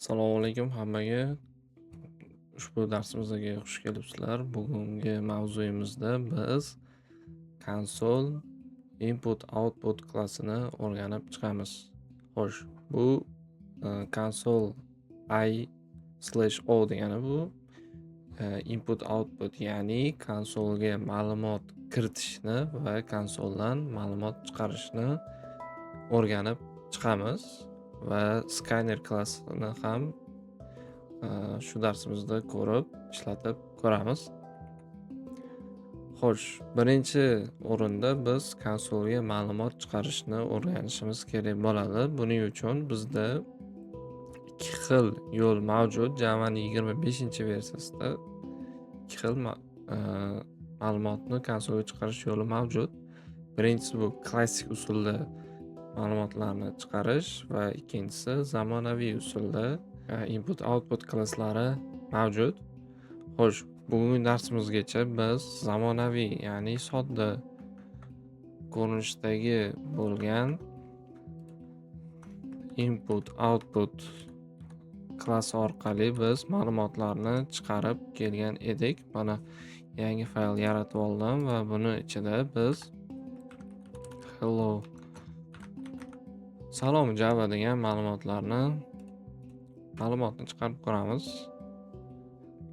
Assalomu alaykum hammaga. Ushbu darsimizga xush kelibsizlar. Bugungi mavzuyimizda biz console input output klassini o'rganib chiqamiz. Xo'sh, bu console I/O degani bu input output, ya'ni konsolga ma'lumot kiritishni va konsoldan ma'lumot chiqarishni o'rganib chiqamiz va scanner klassini ham shu darsimizda ko'rib, ishlatib ko'ramiz. Xo'sh, birinchi o'rinda biz konsolga ma'lumot chiqarishni o'rganishimiz kerak bo'ladi. Buning uchun bizda ikki xil yo'l mavjud. Javani 25-versiyasida ikki xil ma'lumotni konsolga chiqarish yo'li mavjud. Birinchisi bu klassik usulda ma'lumotlarni chiqarish va ikkinchisi zamonaviy usulda input output klasslari mavjud. Xo'sh, bugungi darsimizgacha biz zamonaviy, ya'ni sodda ko'rinishdagi bo'lgan input output klassi orqali biz ma'lumotlarni chiqarib kelgan edik. Mana, yangi fayl yaratib oldim va buni ichida biz "Hello, salom Java" degan ma'lumotni chiqarib ko'ramiz.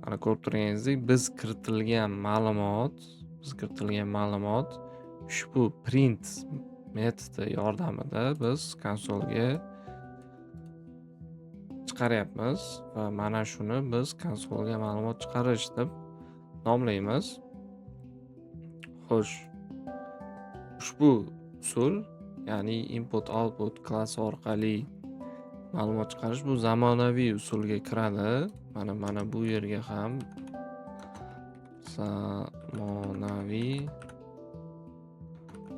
Mana, ko'rib turganingizdek, biz kiritilgan ma'lumot ushbu print metodi yordamida biz konsolga chiqaryapmiz va mana shuni biz konsolga ma'lumot chiqarish deb nomlaymiz. Xo'sh, ushbu usul, ya'ni input output klassi orqali ma'lumot chiqarish bu zamonaviy usulga kiradi. Mana bu yerga ham zamonaviy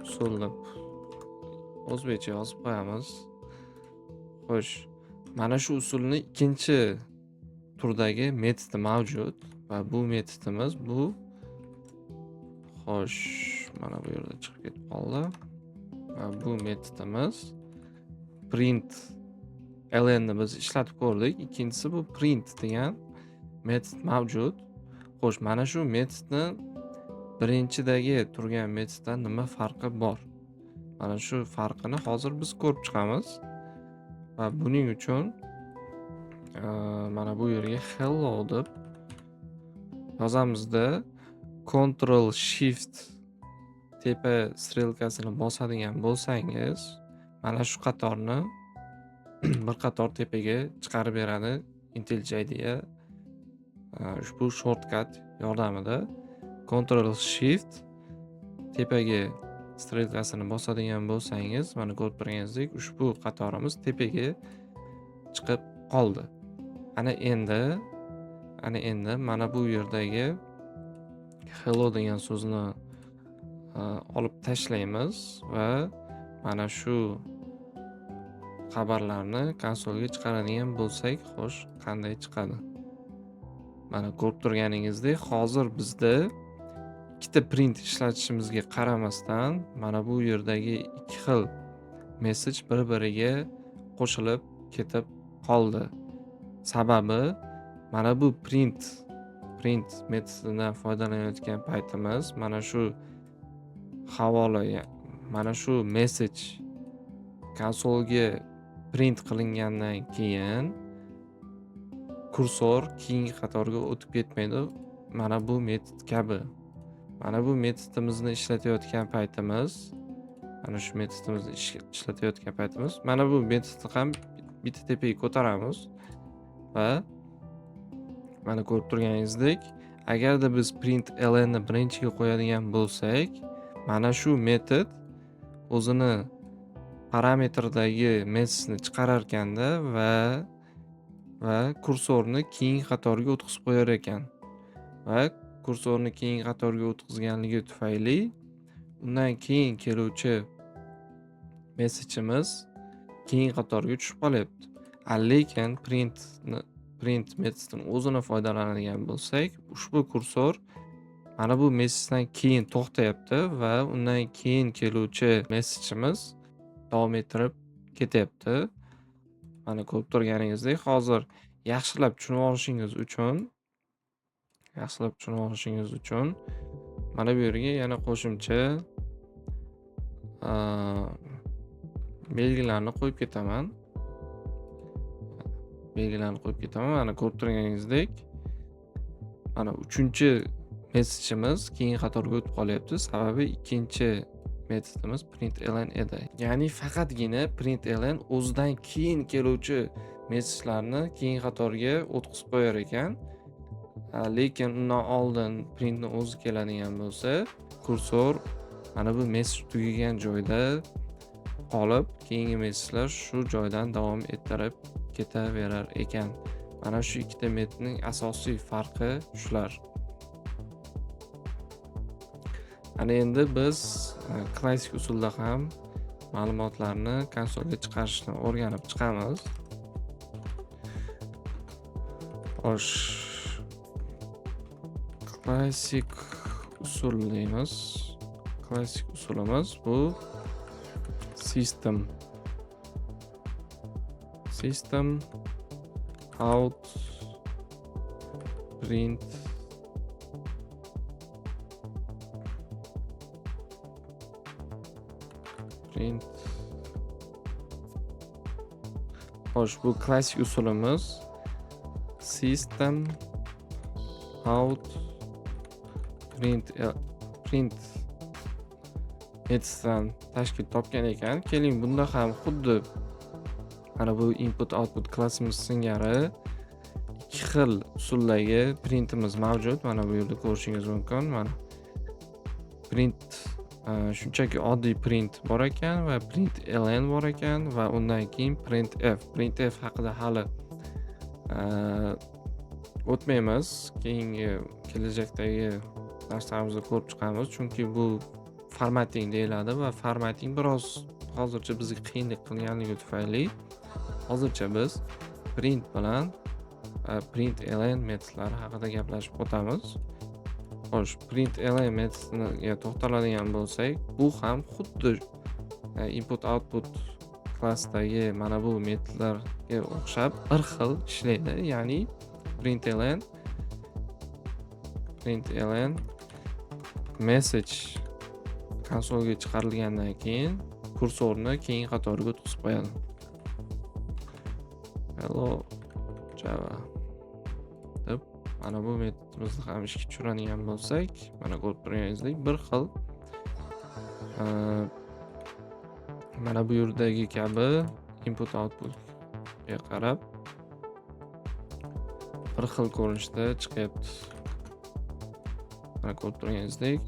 usul deb o'zbekcha yozib qo'yamiz. Xo'sh, mana shu usulni ikkinchi turdagi metodi mavjud va bu metodimiz bu, xo'sh, mana bu yerda chiqib ketib qoldi. Va bu metodimiz print ln ni biz ishlatib ko'rdik. Ikkinchisi bu print degan metod mavjud. Xo'sh, mana shu metodni birinchidagi turgan metoddan nima farqi bor? Mana shu farqini hozir biz ko'rib chiqamiz. Va buning uchun mana bu yerga "hello" deb yozamizda, Ctrl Shift tepa strelkasini bosadigan bo'lsangiz, mana shu qatorni bir qator tepaga chiqarib beradi IntelliJ IDEA ushbu shortcut yordamida. Ctrl Shift tepaga strelkasini bosadigan bo'lsangiz, mana, ko'rib turganingizdek, ushbu qatorimiz tepaga chiqib qoldi. Ana endi mana bu yerdagi "hello" degan so'zni olib tashlaymiz va mana shu xabarlarni konsolga chiqaradigan bo'lsak, xo'sh, qanday chiqadi? Mana, ko'rib turganingizdek, hozir bizda ikkita print ishlatishimizga qaramasdan, mana bu yerdagi ikki xil message bir-biriga qo'shilib ketib qoldi. Sababi mana bu print metodidan foydalanayotgan paytimiz mana shu havola, mana shu message konsolga print qilingandan keyin kursor keyingi qatorga o'tib ketmaydi. Mana bu metod kabi. Mana bu metodimizni ishlatayotgan paytimiz, mana shu metodimizni ishlatayotgan paytimiz, mana bu metodni ham bitta tepaga ko'taramiz va mana, ko'rib turganingizdek, agarda biz print ln ni birinchiga qo'yadigan bo'lsak, mana shu metod o'zini parametrdagi messageni chiqararkanda va kursorni keyingi qatorga o'tkazib qo'yar ekan va kursorni keyingi qatorga o'tkazganligi tufayli undan keyin keluvchi message'imiz keyingi qatorga tushib qolyapti. Lekin print metodidan o'zini foydalanadigan bo'lsak, ushbu kursor mana bu messagedan keyin to'xtayapti va undan keyin keluvchi message'imiz davom ettirib ketyapti. Mana ko'rib turganingizdek, hozir yaxshilab tushunib olishingiz uchun mana bu yerga yana qo'shimcha belgilarni qo'yib ketaman. Mana ko'rib turganingizdek, mana 3-chi messagemiz keyingi qatorga o'tib qolyapti. Sababi ikkinchi metodimiz println edi. Ya'ni faqatgina println o'zidan keyin keluvchi messagelarni keyingi qatorga o'tkazib qo'yar ekan. Lekin undan oldin printni o'zi keladigan bo'lsa, kursor mana bu message tugagan joyda qolib, keyingi messagelar shu joydan davom ettirib ketaverar ekan. Mana shu ikkita metodning asosiy farqi shular. Ana endi biz klassik usulda ham ma'lumotlarni konsolga chiqarishni o'rganib chiqamiz. Xo'sh, klassik usul deymiz. Klassik usulimiz bu system out print print. Xo'sh, bu klassik usulimiz system out print metodidan tashkil topgan ekan. Keling, bunda ham xuddi mana bu input output klassimiz singari ikki xil usuldagi printimiz mavjud. Mana bu yerda ko'rishingiz mumkin. Mana print, shunchaki oddiy print bor ekan va println bor ekan va undan keyin printf. Printf haqida hali o'tmaymiz. Keyingi kelajakdagi darslarimizda ko'rib chiqamiz, chunki bu formatting deyiladi va formatting biroz hozircha bizga qiyinlik qilganligi tufayli hozircha biz print bilan println metodlari haqida gaplashib o'tamiz. Xo'sh, println metodiga to'xtaladigan bo'lsak, bu ham xuddi input output klassdagi mana bu metodlarga o'xshab bir xil ishlaydi. Ya'ni println message konsolga chiqarilgandan keyin kursorni keyingi qatorga o'tkazib qo'yadi. Hello Java deb mana bu metodimizni ham ishga tushiradigan bo'lsak, mana ko'rib turganingizdek bir xil mana bu yerdagi kabi input outputga qarab bir xil ko'rinishda chiqyapti. Mana ko'rib turganingizdek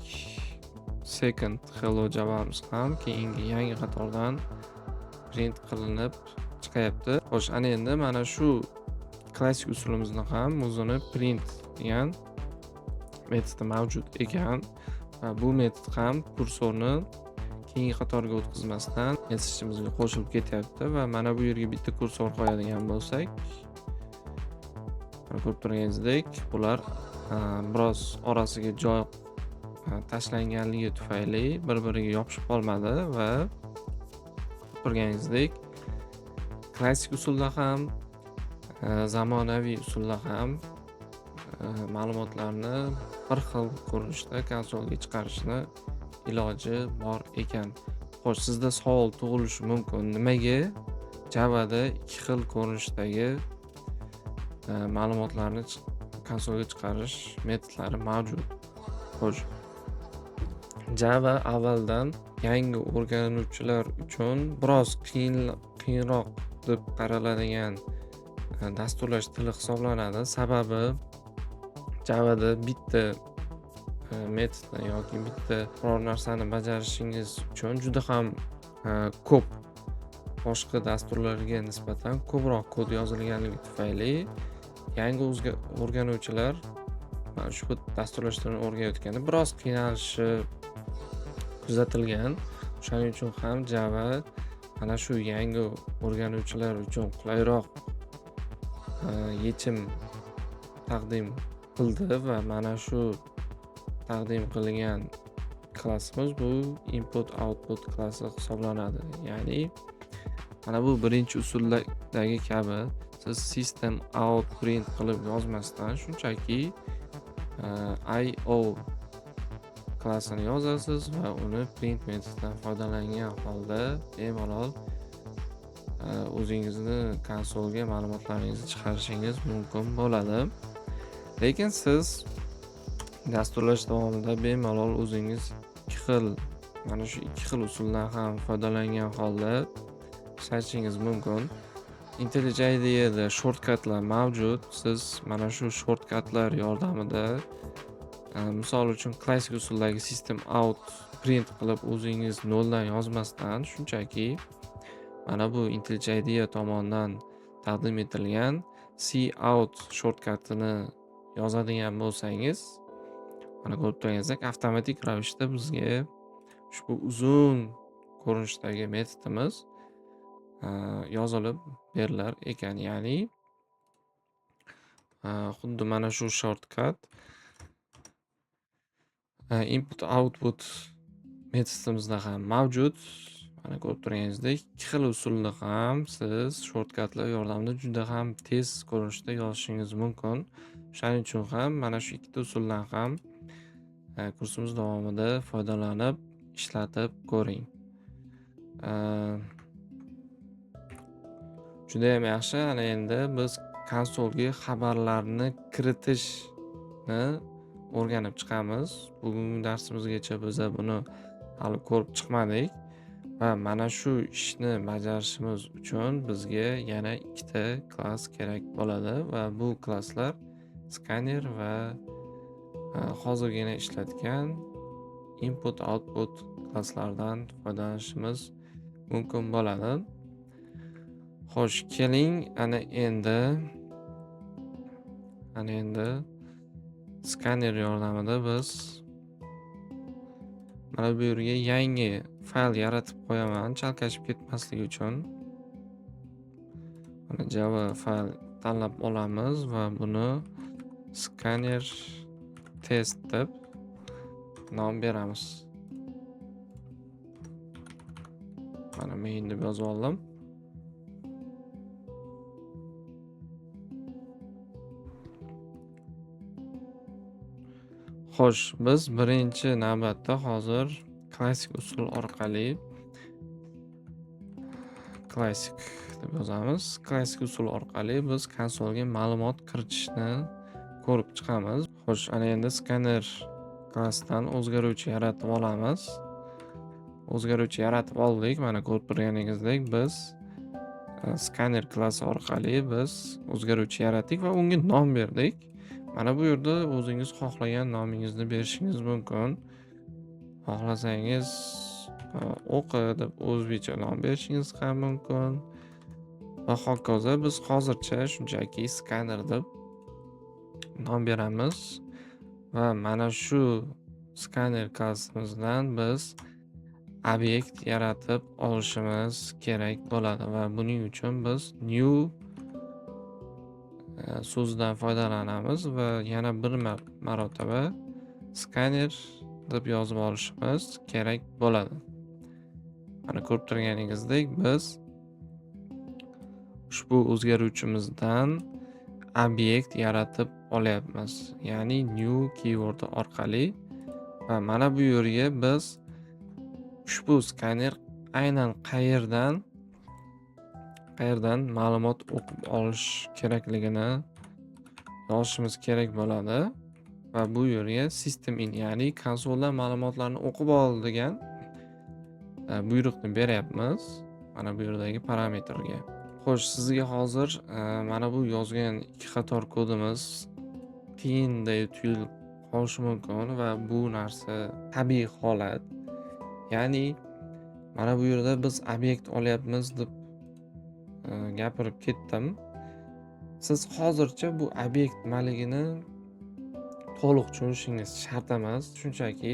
second hello Javamiz ham keyingi yangi qatordan print qilinib chiqyapti. Xo'sh, ana endi mana shu klassik usulimizni ham o'zini print degan metodi mavjud ekan va bu metod ham kursorni keyingi qatorga o'tkazmasdan messagimizga qo'shilib ketyapti va mana bu yerga bitta kursor qo'yadigan bo'lsak, mana ko'rib turganingizdek bular biroz orasiga joy tashlanganligi tufayli bir-biriga yopishib qolmadi va turganingizdek klassik usulda ham, zamonaviy usulda ham ma'lumotlarni bir xil ko'rinishda konsolga chiqarishni iloji bor ekan. Xo'sh, sizda savol tug'ilishi mumkin. Nimaga Javada ikki xil ko'rinishdagi ma'lumotlarni konsolga chiqarish metodlari mavjud? Xo'sh, Java avvaldan yangi o'rganuvchilar uchun biroz qiyinroq deb qaraladigan dasturlash tili hisoblanadi. Sababi Javada bitta metodni yoki bitta biror narsani bajarishingiz uchun juda ham ko'p boshqa dasturlarga nisbatan ko'proq kod yozilganligi tufayli yangi o'rganuvchilar mana ushbu dasturlash tilini o'rganayotganda biroz qiynalishi kuzatilgan. O'shaning uchun ham Java mana shu yangi o'rganuvchilar uchun qulayroq yechim taqdim qildi va mana shu taqdim qilingan klassimiz bu input output klassi hisoblanadi. Ya'ni mana bu birinchi usulda Klassikdagi kabi siz system out print qilib yozmasdan shunchaki IO klassini yozasiz va uni print metodidan foydalangan holda bemalol o'zingizni konsolga ma'lumotlaringizni chiqarishingiz mumkin bo'ladi. Lekin siz dasturlash davomida bemalol o'zingiz ikki xil, mana shu ikki xil usuldan ham foydalangan holda ishlatishingiz mumkin. IntelliJ IDEa'da shortcutlar mavjud. Siz mana shu shortcutlar yordamida, misol uchun, klassik usuldagi system out print qilib o'zingiz noldan yozmasdan, shunchaki mana bu IntelliJ IDEA tomonidan taqdim etilgan cout shortcutini yozadigan bo'lsangiz, mana ko'rib turganingizdek, avtomatik ravishda bizga ushbu uzun ko'rinishdagi metodimiz yozilib berilar ekan. Ya'ni xuddi mana shu shortcut input output metodimizda ham mavjud. Mana ko'rib turganingizdek, ikki xil usulni ham siz shortcutlar yordamida juda ham tez ko'rinishda yozishingiz mumkin. Shuning uchun ham mana shu ikkita usuldan ham kursimiz davomida foydalanib ishlatib ko'ring. Judayam yaxshi. Ana endi biz konsolga xabarlarni kiritishni o'rganib chiqamiz. Bugungi darsimizgacha biza buni hali ko'rib chiqmadik va mana shu ishni bajarishimiz uchun bizga yana ikkita klass kerak bo'ladi va bu klasslar skaner va hozirgina ishlatgan input output klasslaridan foydalanishimiz mumkin bo'ladi. Xo'sh, keling, ana endi skaner yordamida biz mana bu yerga yangi fayl yaratib qo'yaman, chalkashib ketmasligi uchun. Mana Java fayl tanlab olamiz va buni scanner test deb nom beramiz. Mana main deb yozib oldim. Xo'sh, biz birinchi navbatda hozir klassik usul orqali klassik deb yozamiz. Klassik usul orqali biz konsolga ma'lumot kiritishni ko'rib chiqamiz. Xo'sh, ana endi skaner klassidan o'zgaruvchi yaratib olamiz. O'zgaruvchi yaratib oldik. Mana ko'rib turganingizdek biz skaner klassi orqali biz o'zgaruvchi yaratdik va unga nom berdik. Mana bu yerda o'zingiz xohlagan nomingizni berishingiz mumkin. Xohlasangiz o'qi deb o'zbekcha nom berishingiz ham mumkin. Va hokazo. Biz hozircha shunchaki skaner deb nom beramiz va mana shu skaner klassimizdan biz obyekt yaratib olishimiz kerak bo'ladi va buning uchun biz new so'zidan foydalanamiz va yana bir marotaba skaner deb yozib olishimiz kerak bo'ladi. Mana ko'rib turganingizdek biz ushbu o'zgaruvchimizdan obyekt yaratib olyapmiz. Ya'ni new keywordi orqali va mana bu yerga biz ushbu skaner aynan qayerdan ma'lumot o'qib olish kerakligini yozishimiz kerak bo'ladi va bu yerga system in, ya'ni konsoldan ma'lumotlarni o'qib ol degan buyruqni beryapmiz mana bu yerdagi parametrga. Xo'sh, sizga hozir mana bu yozgan ikki qator kodimiz qiyinday tuyulib qolishi mumkin va bu narsa tabiiy holat. Ya'ni mana bu yerda biz obyekt olyapmiz deb gapirib ketdim. Siz hozircha bu obyekt nimaligini to'liq tushunishingiz shart emas. Shunchaki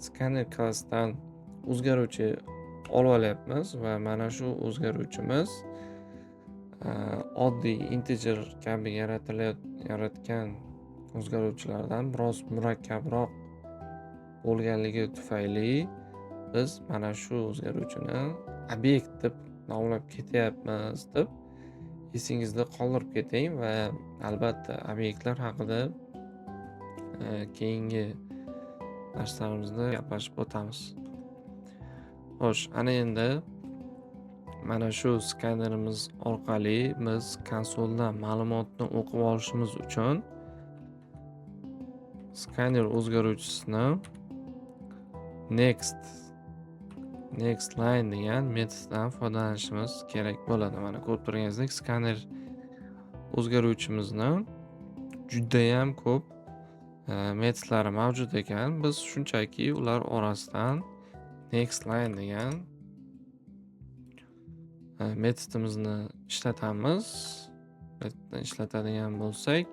skaner klassidan o'zgaruvchi olib olyapmiz va mana shu o'zgaruvchimiz oddiy integer kabi yaratgan o'zgaruvchilardan biroz murakkabroq bo'lganligi tufayli biz mana shu o'zgaruvchini obyekt deb nomlab ketyapmiz deb Esingizda qoldirib keting va albatta obyektlar haqida keyingi darslarimizda gaplashib o'tamiz. Xo'sh, ana endi mana shu skanerimiz orqali biz konsoldan ma'lumotni o'qib olishimiz uchun skaner o'zgaruvchisini next line degan metoddan foydalanishimiz kerak bo'ladi. Mana, ko'rib turganingizdek, skaner o'zgaruvchimizni judayam ko'p metodlari mavjud ekan. Biz shunchaki ular orasidan next line degan metodimizni ishlatamiz. Metodni ishlatadigan bo'lsak,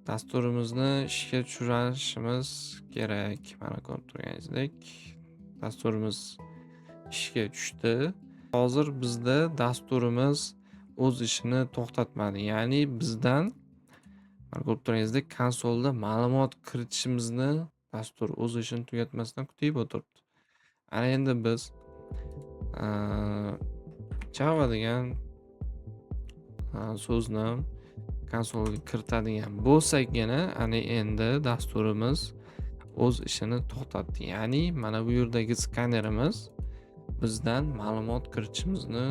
dasturimizni ishga tushirishimiz kerak. Mana, ko'rib turganingizdek, dasturimiz ishga tushdi. Hozir bizda dasturimiz o'z ishini to'xtatmadi. Ya'ni bizdan, mana, ko'rib turganingizdek, konsolda ma'lumot kiritishimizni dastur o'z ishini tugatmasdan kutib o'tiribdi. Ana endi biz Java degan so'zni konsolga kiritadigan bo'lsakgina, ana endi dasturimiz o'z ishini to'xtatdi. Ya'ni mana bu yerdagi skanerimiz bizdan ma'lumot kiritishimizni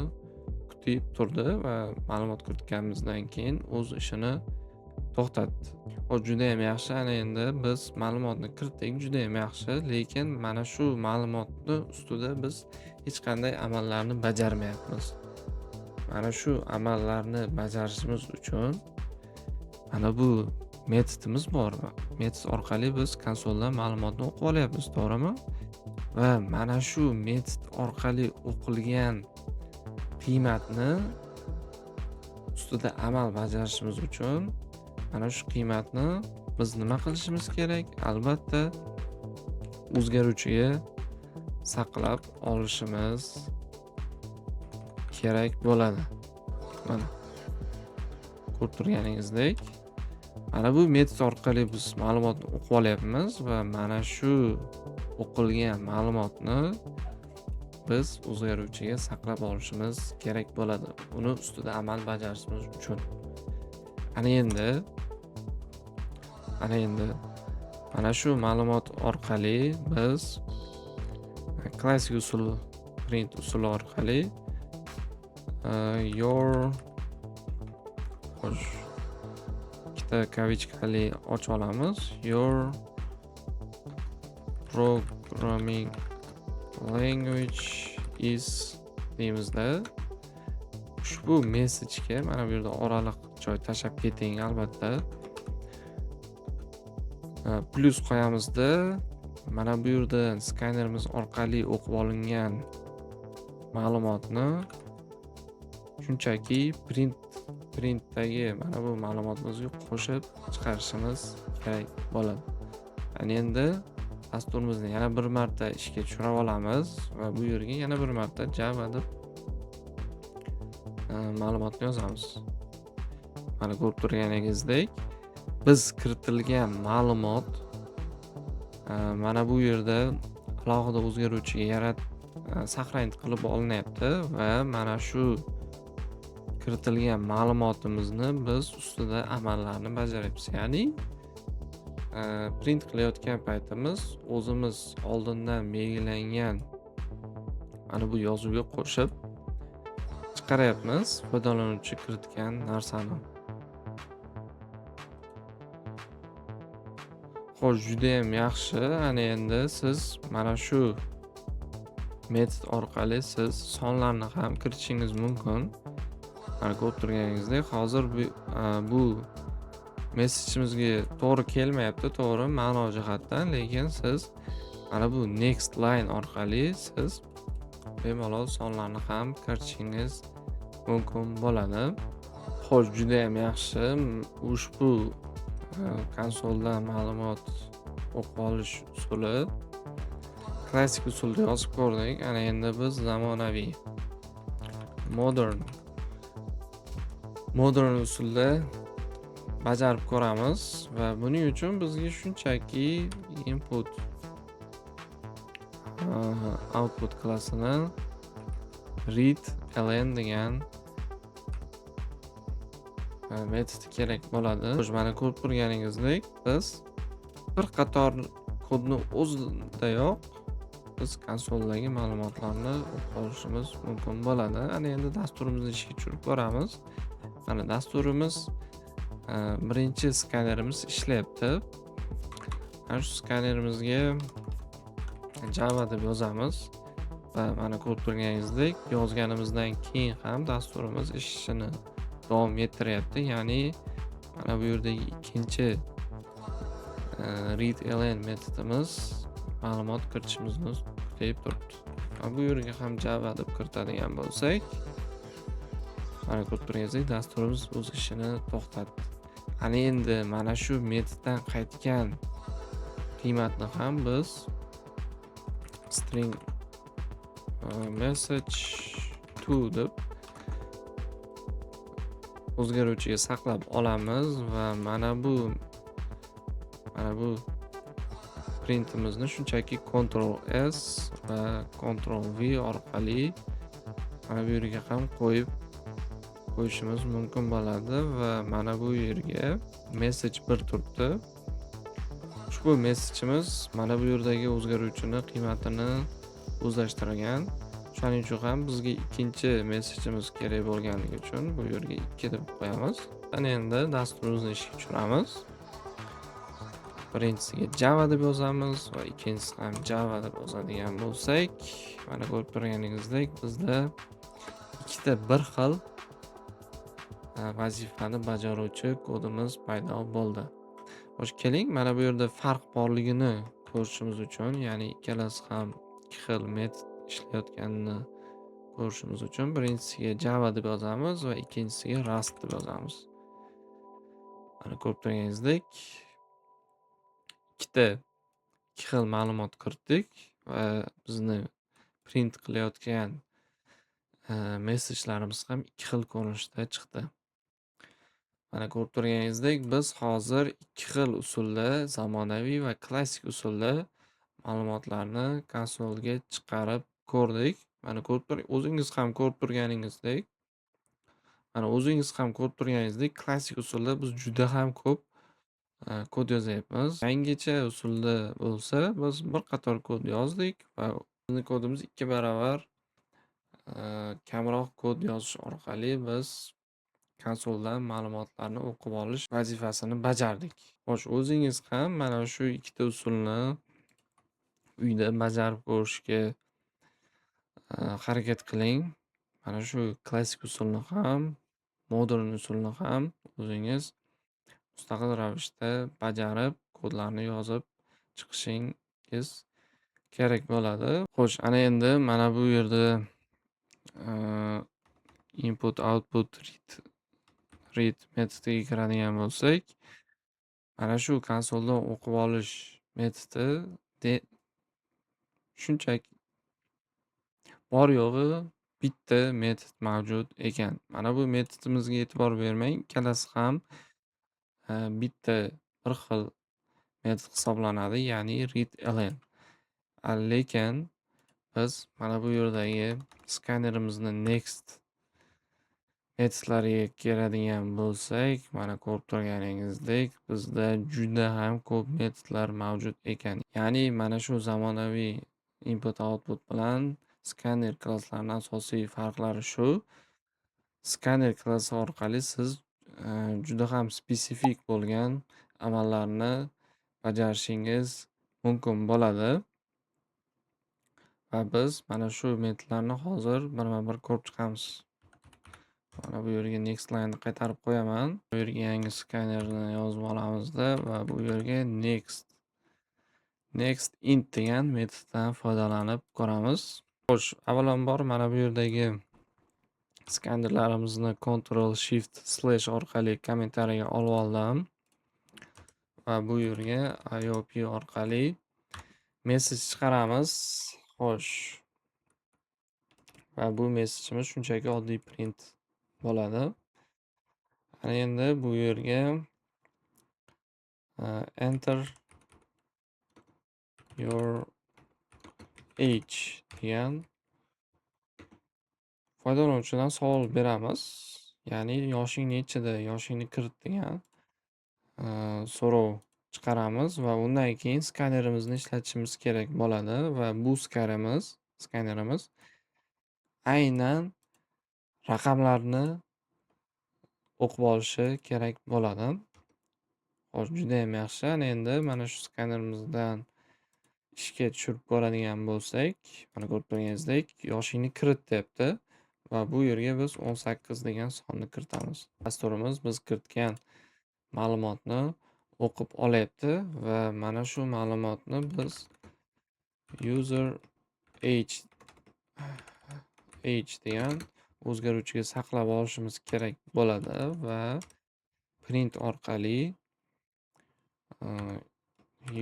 kutib turdi va ma'lumot kiritganimizdan keyin o'z ishini to'xtatdi. Xo'p, judayam yaxshi. Ana endi biz ma'lumotni kiritdik, judayam yaxshi, lekin mana shu ma'lumotni ustida biz hech qanday amallarni bajarmayapmiz. Mana shu amallarni bajarishimiz uchun mana bu metodimiz bor. Metod orqali biz konsoldan ma'lumotni o'qib olyapmiz, to'g'rimi? Va mana shu metod orqali o'qilgan qiymatni ustida amal bajarishimiz uchun mana shu qiymatni biz nima qilishimiz kerak? Albatta, o'zgaruvchiga saqlab olishimiz kerak bo'ladi. Mana, ko'rib turganingizdek, mana bu metod orqali biz ma'lumotni o'qib olyapmiz va mana shu o'qilgan ma'lumotni biz o'zgaruvchiga saqlab olishimiz kerak bo'ladi, uni ustida amal bajarishimiz uchun. Ana endi mana shu ma'lumot orqali biz klassik usul, print usuli orqali your, xo'sh, ikkita кавычка li ochib olamiz. Your programming language is deymizda, ushbu messagega mana bu yerda oraliq joy tashlab keting, albatta. Plyus qo'yamizda, mana bu yerda skanerimiz orqali o'qib olingan ma'lumotni shunchaki printdagi mana bu ma'lumotimizga qo'shib chiqarishimiz kerak bo'ladi. Ana endi dasturimizni yana bir marta ishga tushirib olamiz va bu yerga yana bir marta Java deb ma'lumotni yozamiz. Mana, ko'rib turganingizdek, biz kiritilgan ma'lumot mana bu yerda alohida o'zgaruvchiga сохранить qilib olinyapti va mana shu kiritilgan ma'lumotimizni biz ustida amallarni bajaryapmiz. Ya'ni print qilayotgan paytimiz o'zimiz oldindan belgilangan mana bu yozuvga qo'shib chiqaryapmiz foydalanuvchi kiritgan narsani. Xo'sh, judayam yaxshi. Ana endi siz mana shu metod orqali siz sonlarni ham kiritishingiz mumkin. Mana, ko'rib turganingizdek, hozir bu messagimizga to'g'ri kelmayapti, to'g'ri, ma'no jihatdan, lekin siz mana bu next line orqali siz bemalol sonlarni ham kiritishingiz mumkin bo'ladi. Xo'sh, judayam yaxshi. Ushbu konsoldan ma'lumot o'qib olish usuli, klassik usulda yozib ko'rdik. Ana endi biz zamonaviy, modern usulda bajarib ko'ramiz va buning uchun bizga shunchaki input output klassini read ln degan Metodi kerak bo'ladi. Xo'sh, mana ko'rib turganingizdek, biz bir qator kodni o'zidayoq biz konsoldagi ma'lumotlarni o'qib olishimiz mumkin bo'ladi. Ana endi dasturimizni ishga tushirib ko'ramiz. Mana dasturimiz, birinchi skanerimiz ishlayapti. Mana shu skanerimizga Java deb yozamiz va mana ko'rib turganingizdek, yozganimizdan keyin ham dasturimiz ishini davom ettiryapti. Ya'ni mana bu yerdagi ikkinchi readln metodimiz ma'lumot kiritishimizni kutib turibdi. Va bu yerga ham Java deb kiritadigan bo'lsak, mana ko'rib turganingizdek, dasturimiz o'z ishini to'xtatdi. Ana endi mana shu metoddan qaytgan qiymatni ham biz string message 2 deb o'zgaruvchiga saqlab olamiz va mana bu printimizni shunchaki Ctrl S va Ctrl V orqali mana bu yerga ham qo'yib qo'yishimiz mumkin bo'ladi va mana bu yerga message 1 turibdi. Ushbu message'imiz mana bu yerdagi o'zgaruvchini qiymatini o'zlashtirgan. Shuning uchun ham bizga ikkinchi message'imiz kerak bo'lganligi uchun bu yerga 2 deb qo'yamiz. Ana endi dasturimizni ishga tushiramiz. Birinchisiga Java deb yozamiz va ikkinchisi ham Java deb yozadigan bo'lsak, mana ko'rib turganingizdek, bizda ikkita bir xil vazifani bajaruvchi kodimiz paydo bo'ldi. Xo'sh, keling, mana bu yerda farq borligini ko'rishimiz uchun, ya'ni ikkalasi ham ikki xil metod ishlayotganini ko'rishimiz uchun birinchisiga Java deb yozamiz va ikkinchisiga Rust deb yozamiz. Mana ko'rib turganingizdek, ikkita ikki xil ma'lumot kiritdik va bizni print qilayotgan message'larimiz ham ikki xil ko'rinishda chiqdi. Mana ko'rib turganingizdek, biz hozir ikki xil usulda, zamonaviy va klassik usulda ma'lumotlarni konsolga chiqarib ko'rdik. Mana ko'rib tur o'zingiz ham ko'rib turganingizdek, mana o'zingiz ham ko'rib turganingizdek, klassik usulda biz juda ham ko'p kod yozyapmiz. Yangicha usulda bo'lsa, biz bir qator kod yozdik va bizni kodimiz 2 baravar kamroq kod yozish orqali biz konsoldan ma'lumotlarni o'qib olish vazifasini bajardik. Xo'sh, o'zingiz ham mana shu ikkita usulni uyda bajarib ko'rishga harakat qiling. Mana shu klassik usulni ham, modern usulni ham o'zingiz mustaqil ravishda bajarib, kodlarni yozib chiqishingiz kerak bo'ladi. Xo'sh, ana endi mana bu yerda input, output, read metodiga kiradigan bo'lsak, mana shu konsoldan o'qib olish metodi shunchaki bor yo'g'i bitta metod mavjud ekan. Mana bu metodimizga e'tibor bermang, ikkalasi ham bitta bir xil metod hisoblanadi, ya'ni readln. Lekin biz mana bu yerdagi skanerimizni next metodlariga keladigan bo'lsak, mana ko'rib turganingizdek, bizda juda ham ko'p metodlar mavjud ekan. Ya'ni mana shu zamonaviy input output bilan skaner klasslarini asosiy farqlari shu. Skaner klassi orqali siz juda ham spesifik bo'lgan amallarni bajarishingiz mumkin bo'ladi. Va biz mana shu metodlarni hozir birma-bir ko'rib chiqamiz. Mana bu yerga next line'ni qaytarib qo'yaman. Bu yerga yangi skanerni yozib olamizda va bu yerga next int degan metoddan foydalanib ko'ramiz. Xo'sh, avvalambor mana bu yerdagi skanerlarimizni Ctrl Shift slash orqali kommentariyaga olib oldim. Va bu yerga IOP orqali message chiqaramiz. Xo'sh. Va bu message'imiz shunchaki oddiy print bo'ladi. Ana endi bu yerga "Enter your age" degan foydalanuvchidan savol beramiz. Ya'ni yoshing nechida, yoshingni kirit degan so'rov chiqaramiz va undan keyin skanerimizni ishlatishimiz kerak bo'ladi va bu skanerimiz aynan raqamlarni o'qib olishi kerak bo'ladi. Xo'sh, juda ham yaxshi. Ana endi mana shu skanerimizdan ishga tushirib ko'radigan bo'lsak, mana ko'rib turganingizdek, yoshingni kirit deyapti va bu yerga biz 18 degan sonni kiritamiz. Dasturimiz biz kiritgan ma'lumotni o'qib olyapti va mana shu ma'lumotni biz user age degan o'zgaruvchiga saqlab olishimiz kerak bo'ladi va print orqali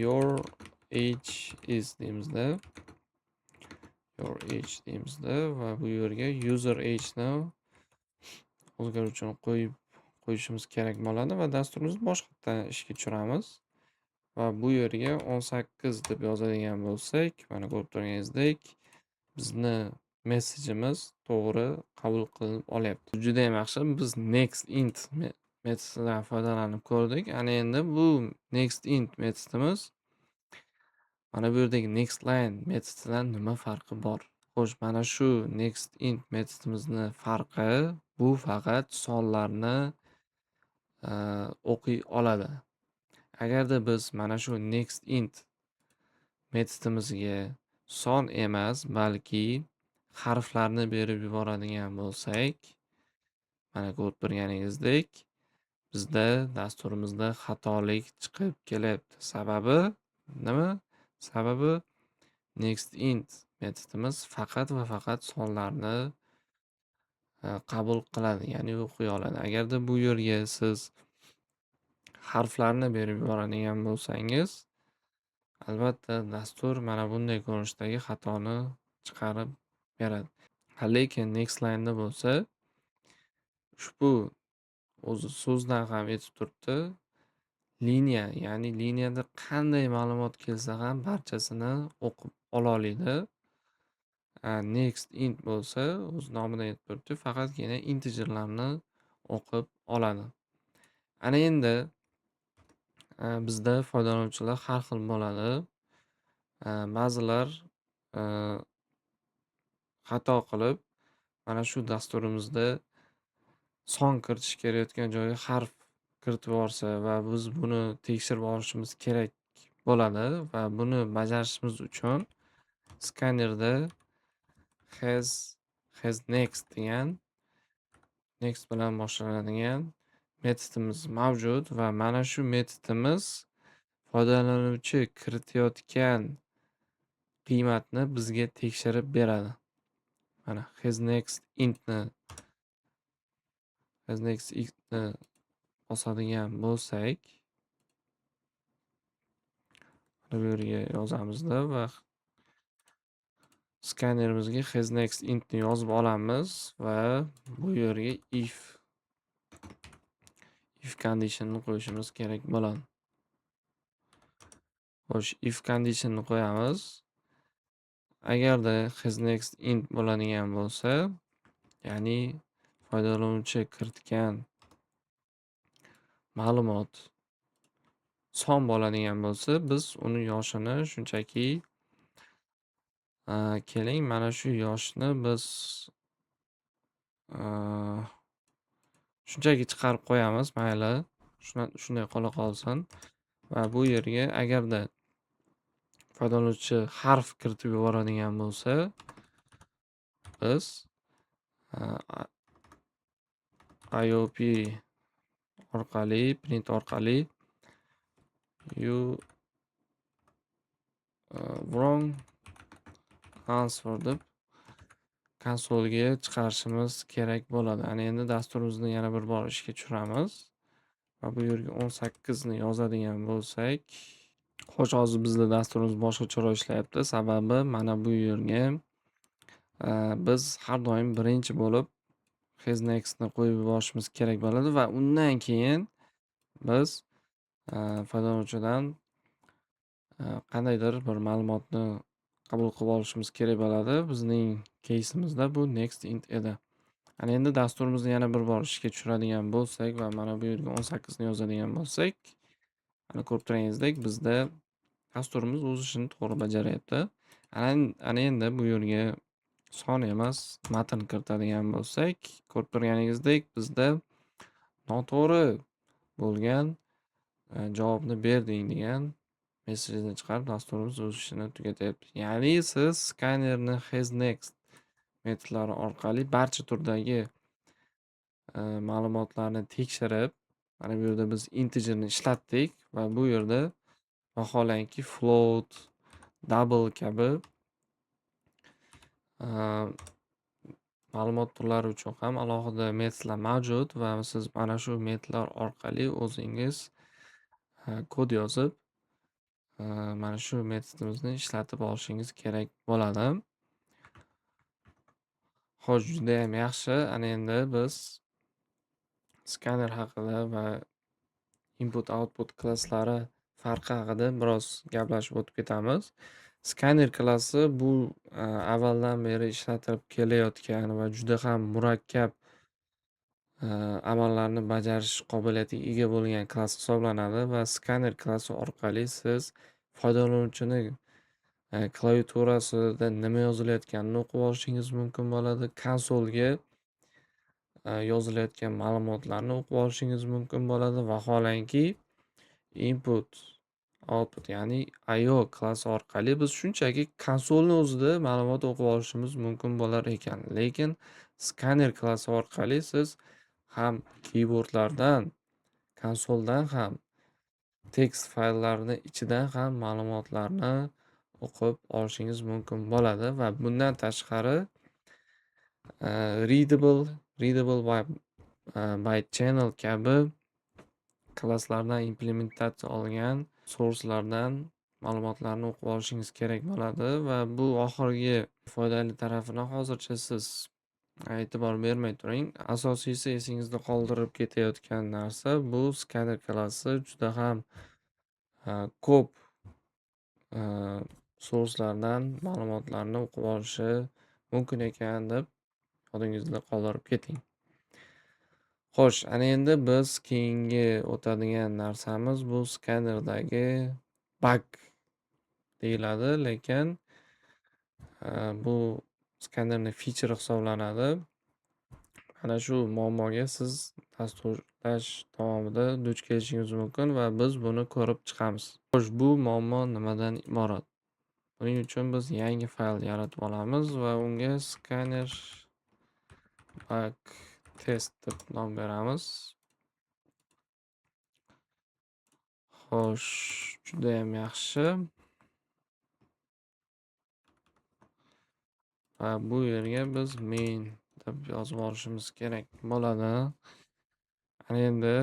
your age is deymizda, your age deymizda va bu yerga user age ni o'zgaruvchini qo'yib qo'yishimiz kerak bo'ladi va dasturimizni boshqatdan ishga tushiramiz va bu yerga 18 deb yozadigan bo'lsak, mana ko'rib turganingizdek, bizni messagemiz to'g'ri qabul qilinib olyapti. Juda ham yaxshi. Biz next int metodidan foydalanib ko'rdik. Ana endi bu next int metodimiz mana bu yerdagi next line metodidan nima farqi bor? Xo'sh, mana shu next int metodimizni farqi bu faqat sonlarni o'qiy oladi. Agarda biz mana shu next int metodimizga son emas, balki harflarni berib yuboradigan bo'lsak, mana ko'rib turganingizdek, bizda dasturimizda xatolik chiqib kelyapti. Sababi nima? Sababi next int metodimiz faqat va faqat sonlarni qabul qiladi, ya'ni o'qiy oladi. Agarda bu yerga siz harflarni berib yuboradigan bo'lsangiz, albatta dastur mana bunday ko'rinishdagi xatoni chiqarib beradi. Lekin next line'da bo'lsa, ushbu o'zi so'zdan ham aytib turibdi. Liniya, ya'ni liniyada qanday ma'lumot kelsa ham barchasini o'qib ola oladi. Next int bo'lsa, o'z nomidan aytib turibdi, faqatgina integerlarni o'qib oladi. Ana endi bizda foydalanuvchilar har xil bo'ladi. Ba'zilar xato qilib, mana shu dasturimizda son kiritish kelayotgan joyga harf kiritib yuborsa va biz buni tekshirib olishimiz kerak bo'ladi va buni bajarishimiz uchun skanerda has next degan, next bilan boshlanadigan metodimiz mavjud va mana shu metodimiz foydalanuvchi kiritayotgan qiymatni bizga tekshirib beradi. Mana has next intni bosadigan bo'lsak, mana bu yerga yozamizda va skanerimizga has next intni yozib olamiz va bu yerga if conditionni qo'yishimiz kerak bo'ladi. Xo'sh, if conditionni qo'yamiz. Agarda has next int bo'ladigan bo'lsa, ya'ni foydalanuvchi kiritgan ma'lumot son bo'ladigan bo'lsa, biz uni yoshini shunchaki keling, mana shu yoshni biz shunchaki chiqarib qo'yamiz, mayli. Shunday qola qolsin va bu yerga agarda foydalanuvchi harf kiritib yuboradigan bo'lsa, biz IOP orqali, print orqali you wrong answer deb konsolga chiqarishimiz kerak bo'ladi. Ana endi dasturimizni yana bir bor ishga tushiramiz va bu yerga 18 ni yozadigan bo'lsak, xo'sh, hozir bizda dasturimiz boshqacharoq ishlayapti. Sababi mana bu yerga biz har doim birinchi bo'lib has nextni qo'yib yuborishimiz kerak bo'ladi va undan keyin biz foydalanuvchidan qandaydir bir ma'lumotni qabul qilib olishimiz kerak bo'ladi. Bizning keysimizda bu next int edi. Ana endi dasturimizni yana bir bor ishga tushiradigan bo'lsak va mana bu yerga 18 ni yozadigan bo'lsak, mana ko'rib turganingizdek bizda dasturimiz o'z ishini to'g'ri bajaryapti. Ana endi bu yerga son emas, matn kiritadigan bo'lsak, ko'rib turganingizdek bizda noto'g'ri bo'lgan javobni berding degan mesajni chiqarib dasturimiz o'z ishini tugatyapti. Ya'ni siz skanerni hasNext metodlari orqali barcha turdagi ma'lumotlarni tekshirib, mana bu yerda biz integerni ishlatdik va bu yerda vaholanki float, double kabi ma'lumot turlari uchun ham alohida metodlar mavjud va siz mana shu metodlar orqali o'zingiz kod yozib, mana shu metodimizni ishlatib olishingiz kerak bo'ladi. Xo'sh, juda ham yaxshi. Ana endi biz skaner haqida va input output klasslari farqi haqida biroz gaplashib o'tib ketamiz. Skaner klassi bu avvaldan beri ishlatilib kelayotgan va juda ham murakkab amallarni bajarish qobiliyatiga ega bo'lgan klass hisoblanadi va skaner klassi orqali siz foydalanuvchini klaviaturasida nima yozilayotganini o'qib olishingiz mumkin bo'ladi. Konsolga yozilayotgan ma'lumotlarni o'qib olishingiz mumkin bo'ladi. Vaholanki input output, ya'ni IO klassi orqali biz shunchaki konsolni o'zida ma'lumot o'qib olishimiz mumkin bo'lar ekan. Lekin skaner klassi orqali siz ham keyboardlardan, konsoldan ham, tekst fayllarini ichidan ham ma'lumotlarni o'qib olishingiz mumkin bo'ladi va bundan tashqari readable by channel kabi klasslardan implementatsiya olgan sourcelardan ma'lumotlarni o'qib olishingiz kerak bo'ladi va bu oxirgi foydali tarafini hozircha siz e'tibor bermay turing. Asosiysi esingizda qoldirib ketayotgan narsa bu skaner klassi juda ham ko'p sourcelardan ma'lumotlarni o'qib olishi mumkin ekan deb yodingizda qoldirib keting. Xo'sh, ana endi biz keyingi o'tadigan narsamiz bu skanerdagi bug deyiladi, lekin bu skanerning feature hisoblanadi. Ana shu muammoga siz dasturlash davomida duch kelishingiz mumkin va biz buni ko'rib chiqamiz. Xo'sh, bu muammo nimadan iborat? Buning uchun biz yangi fayl yaratib olamiz va unga scanner bug test deb nom beramiz. Xo'sh, juda ham yaxshi. Va bu yerga biz main deb yozib olishimiz kerak bo'ladi. Ana endi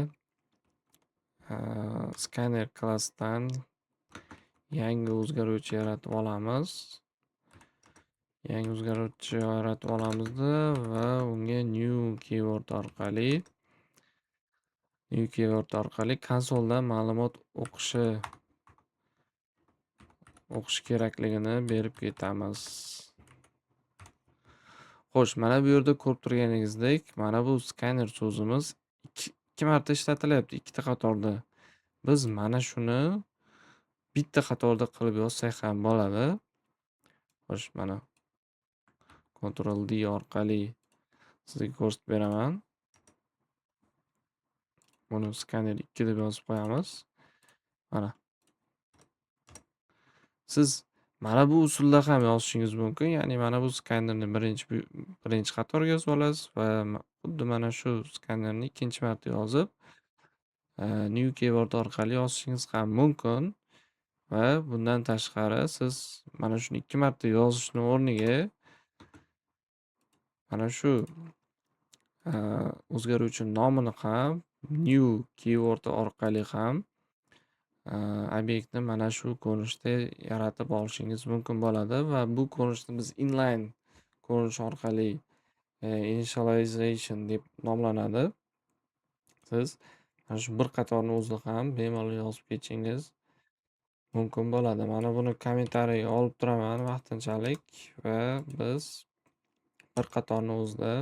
scanner klassdan yangi o'zgaruvchi yaratib olamiz. Yangi o'zgaruvchi yaratib olamizda va unga new keyword orqali konsoldan ma'lumot o'qish kerakligini berib ketamiz. Xo'sh, mana bu yerda ko'rib turganingizdek, mana bu scanner so'zimiz ikki marta ishlatilyapti, ikkita qatorda. Biz mana shuni bitta qatorda qilib yozsak ham bo'ladi. Xo'sh, mana Ctrl D orqali sizga ko'rsatib beraman. Buni scanner 2 deb yozib qo'yamiz. Mana. Siz mana bu usulda ham yozishingiz mumkin. Ya'ni mana bu skanerni birinchi qatorga yozib olasiz va xuddi mana shu skanerni ikkinchi marta yozib, new keyword orqali yozishingiz ham mumkin. Va bundan tashqari siz mana shuni ikki marta yozishni o'rniga mana shu o'zgaruvchi nomini ham new keyword orqali ham obyektni mana shu ko'rinishda yaratib olishingiz mumkin bo'ladi va bu ko'rinishni biz inline ko'rinish orqali initialization deb nomlanadi. Siz mana shu bir qatorni o'zini ham bemalol yozib ketishingiz mumkin bo'ladi. Mana buni kommentariyaga olib turaman vaqtinchalik va biz bir qatorni o'zida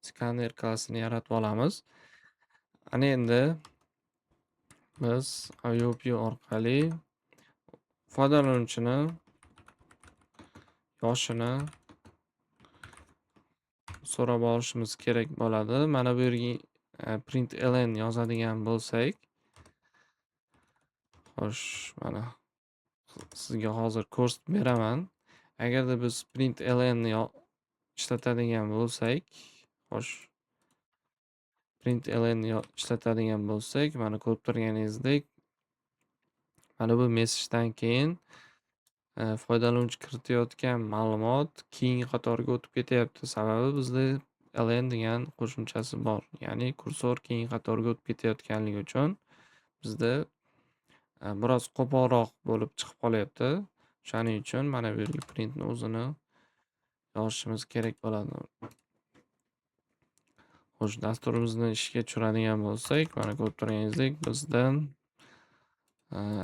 Scanner klassini yaratib olamiz. Ana endi biz AOP orqali foydalanuvchini yoshini so'rab olishimiz kerak bo'ladi. Mana bu yerga println yozadigan bo'lsak, xo'sh, mana sizga hozir ko'rsatib beraman. Agarda biz println ni ishlatadigan bo'lsak, xo'sh, println ni ishlatadigan bo'lsak, mana ko'rib turganingizdek, mana bu messagedan keyin foydalanuvchi kiritayotgan ma'lumot keyingi qatorga o'tib ketyapti. Sababi bizda ln degan qo'shimchasi bor. Ya'ni kursor keyingi qatorga o'tib ketayotganligi uchun bizda biroz qo'polroq bo'lib chiqib qolyapti. O'shaning uchun mana bu yerga printni o'zini yozishimiz kerak bo'ladi. Xo'sh, dasturimizni ishga tushiradigan bo'lsak, mana ko'rib turganingizdek, bizdan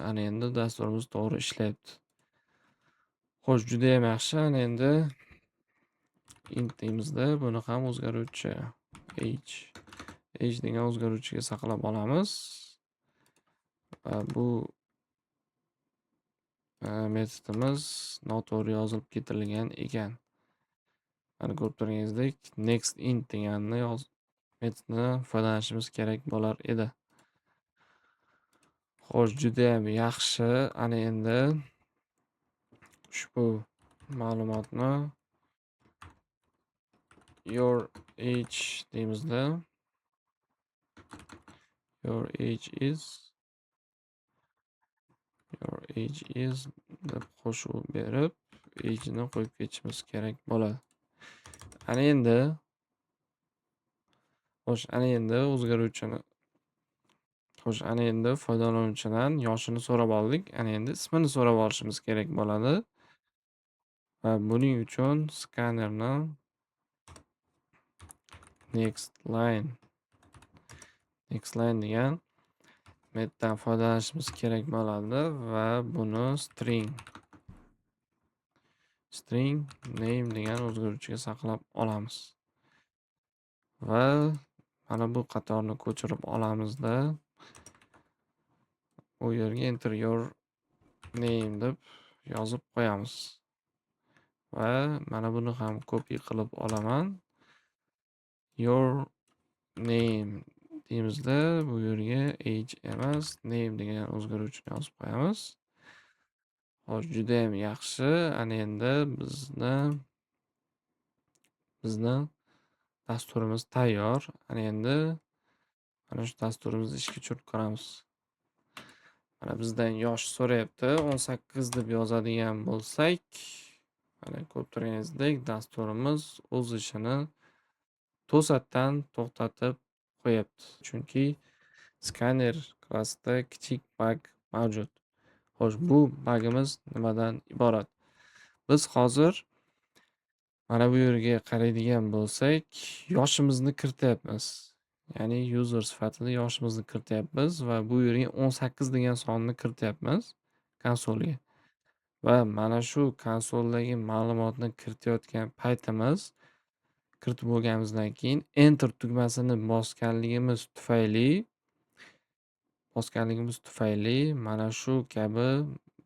ana endi dasturimiz to'g'ri ishlayapti. Xo'sh, judayam yaxshi. Ana endi int deymizda, buni ham o'zgaruvchi age degan o'zgaruvchiga saqlab olamiz. Va bu metodimiz noto'g'ri yozilib ketilgan ekan. Mana ko'rib turganingizdek, next int deganni metodni foydalanishimiz kerak bo'lar edi. Xo'sh, judayam yaxshi. Ana endi ushbu ma'lumotni your age deymizda, your age is deb qo'shib berib, age ni qo'yib ketishimiz kerak bo'ladi. Ana endi, xo'sh, ana endi o'zgaruvchini, xo'sh, ana endi foydalanuvchidan yoshini so'rab oldik. Ana endi ismini so'rab olishimiz kerak bo'ladi. Va buning uchun skanerni next line degan metoddan foydalanishimiz kerak bo'ladi va buni string name degan o'zgaruvchiga saqlab olamiz. Va mana bu qatorni ko'chirib olamizda, u yerga "enter your name" deb yozib qo'yamiz. Va mana buni ham copy qilib olaman. Your name deymizda, bu yerga age emas, name degan o'zgaruvchini yozib qo'yamiz. Xo'sh, judayam yaxshi. Ana endi bizni dasturimiz tayyor. Ana endi mana shu dasturimizni ishga tushirib ko'ramiz. Mana bizdan yosh so'rayapti. 18 deb yozadigan bo'lsak, mana ko'rib turganingizdek, dasturimiz o'z ishini to'satdan to'xtatib qo'yapti. Chunki skaner klassida kichik bug mavjud. Xo'sh, bu bugimiz nimadan iborat? Biz hozir mana bu yerga qaraydigan bo'lsak, yoshimizni kirityapmiz. Ya'ni user sifatida yoshimizni kirityapmiz va bu yerga 18 degan sonni kirityapmiz konsolga. Va mana shu konsoldagi ma'lumotni kiritayotgan paytimiz, kiritib bo'lganimizdan keyin enter tugmasini bosganligimiz tufayli mana shu kabi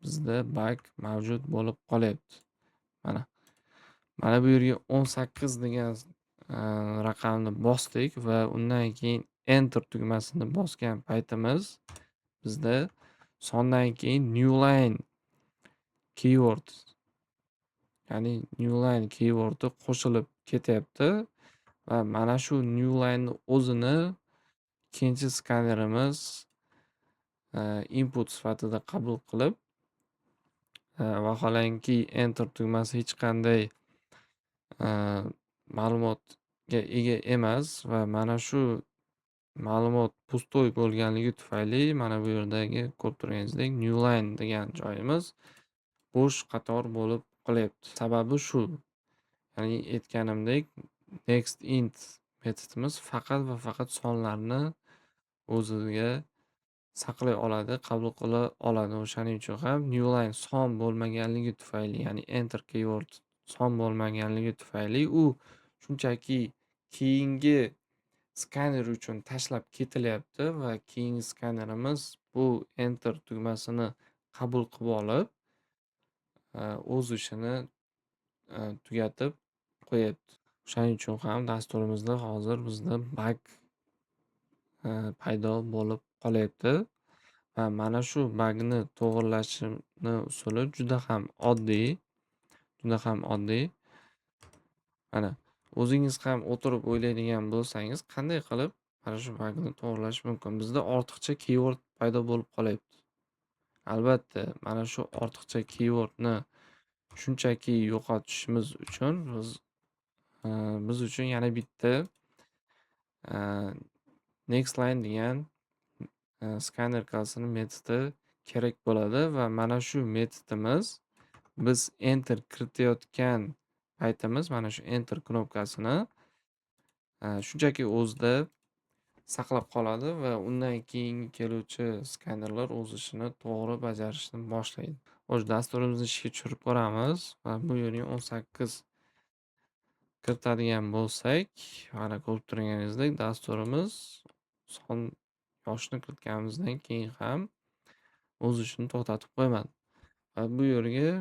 bizda bug mavjud bo'lib qolyapti. Mana. Mana bu yerga 18 degan raqamni bosdik va undan keyin enter tugmasini bosgan paytimiz bizda sondan keyin new line keyword, ya'ni new line keyword'i qo'shilib ketyapti va mana shu new line'ni o'zini ikkinchi skanerimiz input sifatida qabul qilib, vaholanki enter tugmasi hech qanday ma'lumotga ega emas va mana shu ma'lumot пустой bo'lganligi tufayli mana bu yerdagi ko'rib turganingizdek, new line degan joyimiz bo'sh qator bo'lib qolyapti. Sababi shu. Ya'ni aytganimdek, next int metodimiz faqat va faqat sonlarni o'ziga saqlay oladi, qabul qila oladi. O'shaning uchun ham new line son bo'lmaganligi tufayli, ya'ni enter keyword son bo'lmaganligi tufayli u shunchaki Keyingi skaner uchun tashlab ketilyapti va keyingi skanerimiz bu enter tugmasini qabul qilib olib, o'z ishini tugatib qo'yapti. O'shaning uchun ham dasturimizda hozir bizda bug paydo bo'lib qolyapti. Va mana shu bugni to'g'irlashni usuli juda ham oddiy, juda ham oddiy. Mana, o'zingiz ham o'tirib o'ylaydigan bo'lsangiz, qanday qilib mana shu bugni to'g'irlash mumkin? Bizda ortiqcha keyword paydo bo'lib qolyapti. Albatta, mana shu ortiqcha keywordni shunchaki yo'qotishimiz uchun biz uchun yana bitta next line degan skaner klassini metodi kerak bo'ladi va mana shu metodimiz biz enter kiritayotgan paytimiz mana shu enter knopkasini shunchaki o'zida saqlab qoladi va undan keyingi keluvchi skanerlar o'z ishini to'g'ri bajarishni boshlaydi. Xo'sh, dasturimizni ishga tushirib ko'ramiz va bu yerga 18 kiritadigan bo'lsak, mana, ko'rib turganingizdek, dasturimiz son yoshni kiritganimizdan keyin ham o'z ishini to'xtatib qo'ymadi. Va bu yerga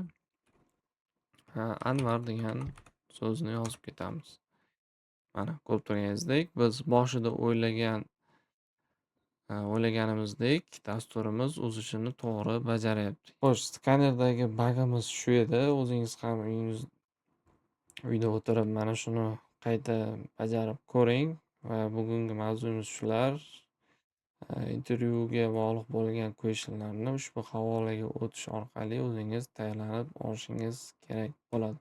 Anvar degan so'zni yozib ketamiz. Mana, ko'rib turganingizdek, biz boshida o'ylaganimizdek dasturimiz o'z ishini to'g'ri bajaryapti. Xo'sh, skanerdagi bagimiz shu edi. O'zingiz ham uyda o'tirib mana shuni qayta bajarib ko'ring va bugungi mavzumiz shular. Intervyuga bog'liq bo'lgan questionlarni ushbu havolaga o'tish orqali o'zingiz tayyorlanib olishingiz kerak bo'ladi.